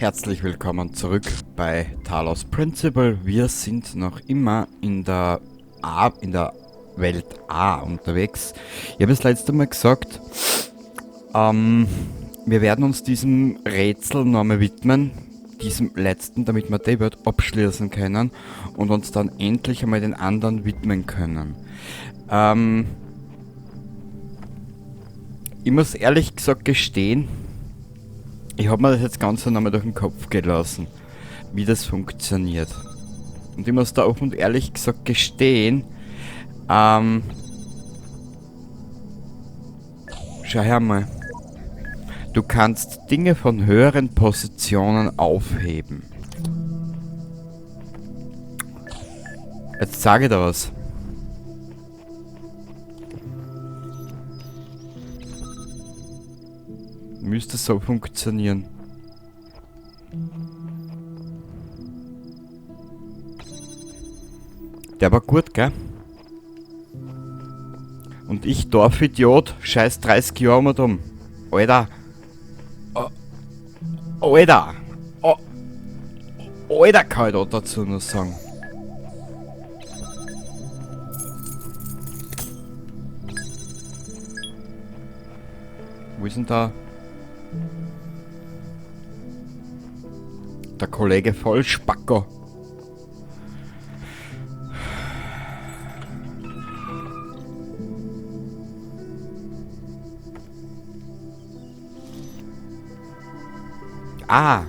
Herzlich willkommen zurück bei Talos Principle. Wir sind noch immer in der Welt A unterwegs. Ich habe das letzte Mal gesagt, wir werden uns diesem Rätsel nochmal widmen, diesem letzten, damit wir die Welt abschließen können und uns dann endlich einmal den anderen widmen können. Ich muss ehrlich gesagt gestehen, ich hab mir das jetzt ganz nochmal durch den Kopf gehen lassen, wie das funktioniert. Und ich muss da offen und ehrlich gesagt gestehen, schau her mal. Du kannst Dinge von höheren Positionen aufheben. Jetzt sage ich dir was. Müsste so funktionieren. Der war gut, gell? Und ich, Dorfidiot, scheiß 30 Jahre um. Alter! Oh, Alter! Oh, Alter, kann ich da dazu nur sagen. Wo ist denn da? Der Kollege Vollspacko. Ah.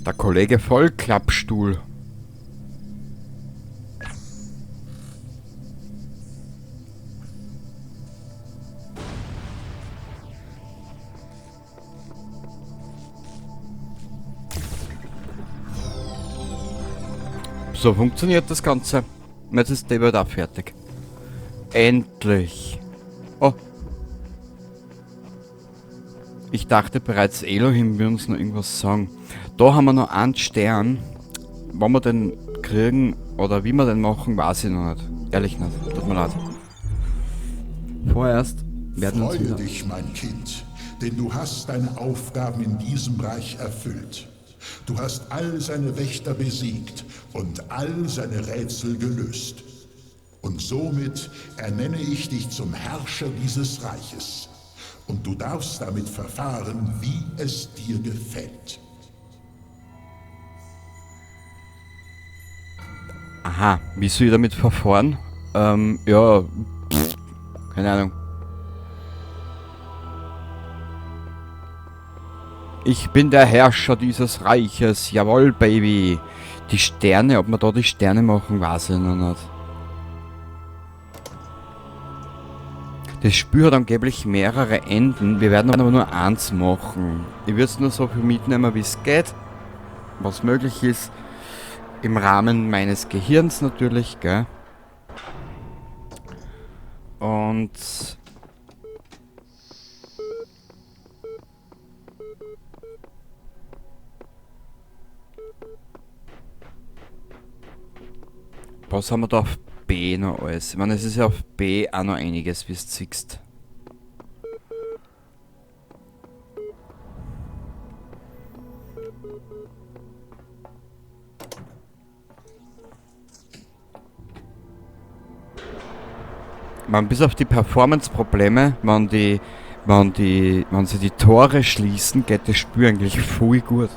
Der Kollege Vollklappstuhl. So funktioniert das Ganze. Jetzt ist der Welt auch fertig. Endlich. Oh. Ich dachte bereits, Elohim will uns noch irgendwas sagen. Da haben wir noch einen Stern. Wann wir den kriegen oder wie wir den machen, weiß ich noch nicht. Ehrlich nicht. Tut mir leid. Vorerst werden wir uns Freue wieder dich, mein Kind, denn du hast deine Aufgaben in diesem Reich erfüllt. Du hast all seine Wächter besiegt und all seine Rätsel gelöst. Und somit ernenne ich dich zum Herrscher dieses Reiches. Und du darfst damit verfahren, wie es dir gefällt. Aha, wie soll ich damit verfahren? Ja, pff, keine Ahnung. Ich bin der Herrscher dieses Reiches, jawohl, Baby. Die Sterne, ob wir da die Sterne machen, weiß ich noch nicht. Das Spiel hat angeblich mehrere Enden, wir werden aber nur eins machen. Ich würd's nur so viel mitnehmen, wie's geht, was möglich ist. Im Rahmen meines Gehirns natürlich, gell? Und was haben wir da auf B noch alles? Ich meine, es ist ja auf B auch noch einiges, wie du siehst. Ich meine, bis auf die Performance-Probleme, wenn sie die Tore schließen, geht das Spiel eigentlich voll gut.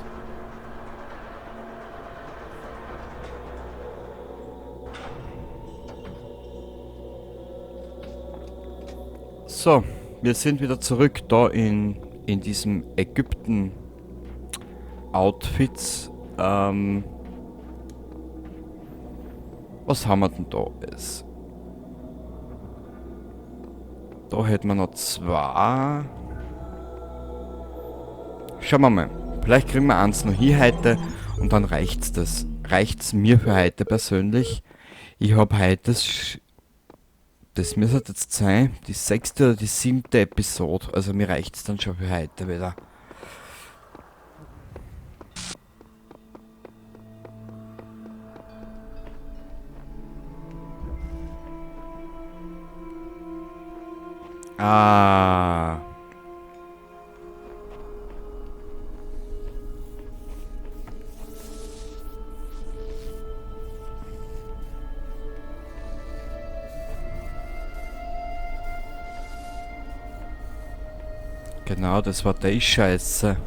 So, wir sind wieder zurück da in diesem Ägypten-Outfits. Was haben wir denn da alles? Da hätten wir noch zwei. Schauen wir mal. Vielleicht kriegen wir eins noch hier heute und dann reicht's das. Reicht's mir für heute persönlich. Ich hab heute Das müsste jetzt sein, die 6. oder die 7. Episode. Also mir reicht's dann schon für heute wieder. Ah. Genau, das war die Scheiße.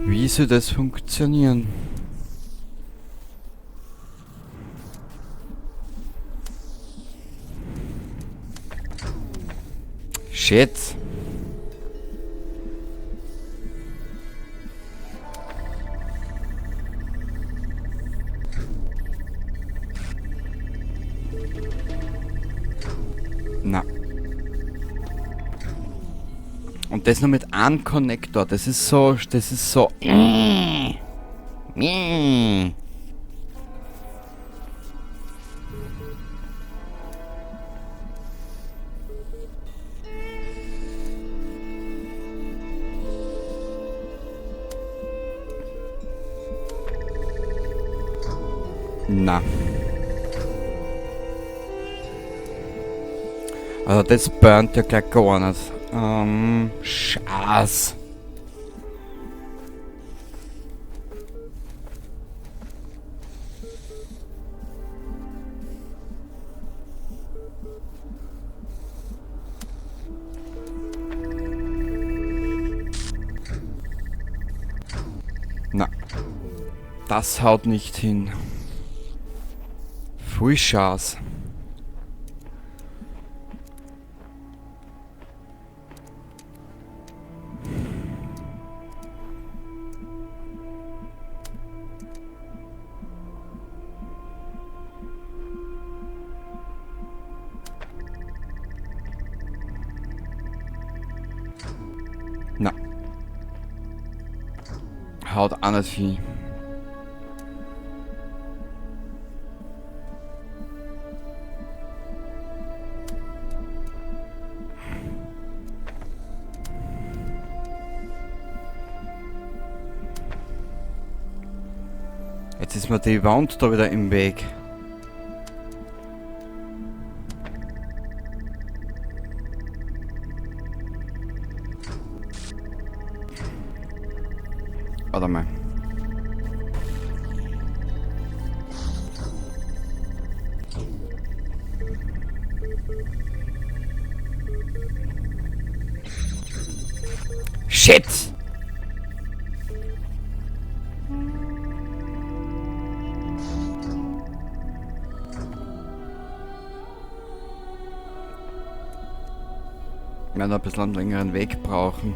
Wie soll das funktionieren? Shit. Na. Und das noch mit einem Connector, das ist so, das ist so. Na. Also das burnt ja gleich gar nicht. Scheiß. Na, das haut nicht hin. Pfui, Scheiß. Na. Haut auch nicht hin. Jetzt ist mir die Wand da wieder im Weg. Warte mal. Shit! Wir werden ein bisschen einen längeren Weg brauchen.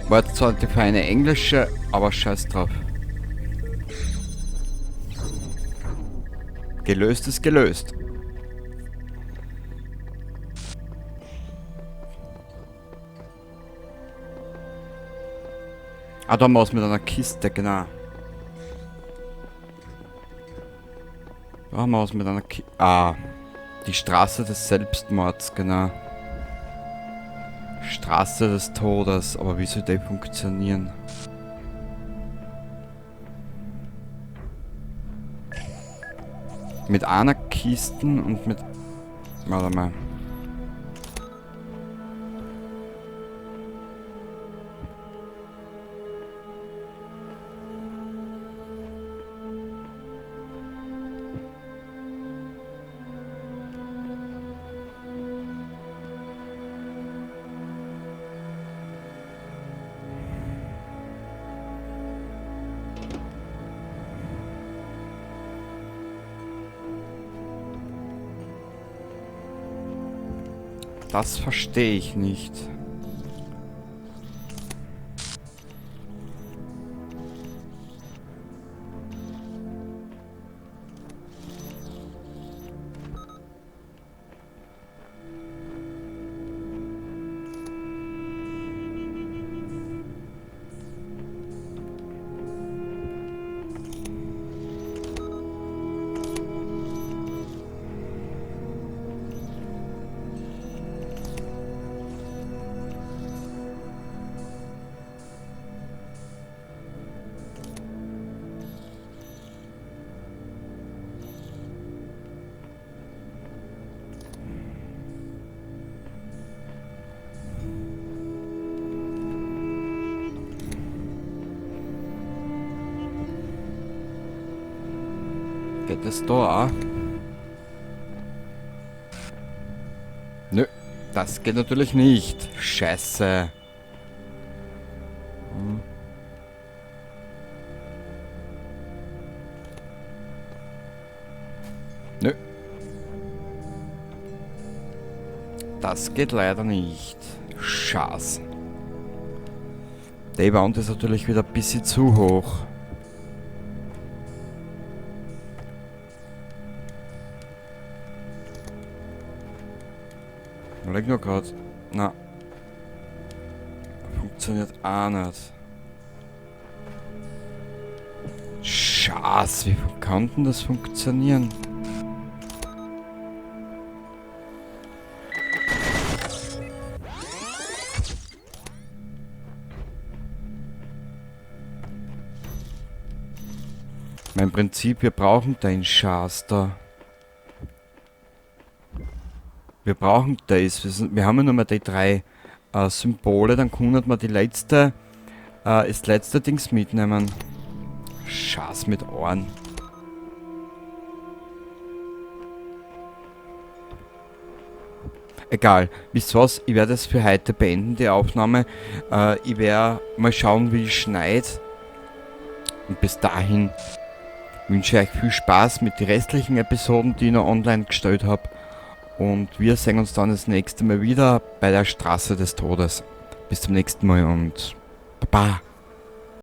War jetzt zwar die feine englische, aber scheiß drauf. Gelöst ist gelöst. Ah, da haben wir was mit einer Kiste, genau. Da haben wir was mit einer Kiste. Ah, die Straße des Selbstmords, genau. Straße des Todes, aber wie soll die funktionieren? Mit einer Kiste und mit... Warte mal. Das verstehe ich nicht. Geht das da auch? Nö, das geht natürlich nicht. Scheiße. Hm. Nö. Das geht leider nicht. Scheiße. Die Wand ist natürlich wieder ein bisschen zu hoch. Leg nur grad. Na. Funktioniert auch nicht. Scheiße, wie kann denn das funktionieren? Mein Prinzip, wir brauchen den Schatz da. Wir brauchen das. Wir haben ja nur mal die drei Symbole, dann können wir die letzte, das letzte Dings mitnehmen. Schatz mit Ohren. Egal, wisst ihr was? Ich werde es für heute beenden, die Aufnahme. Ich werde mal schauen, wie es schneit. Und bis dahin wünsche ich euch viel Spaß mit den restlichen Episoden, die ich noch online gestellt habe. Und wir sehen uns dann das nächste Mal wieder bei der Straße des Todes. Bis zum nächsten Mal und Baba.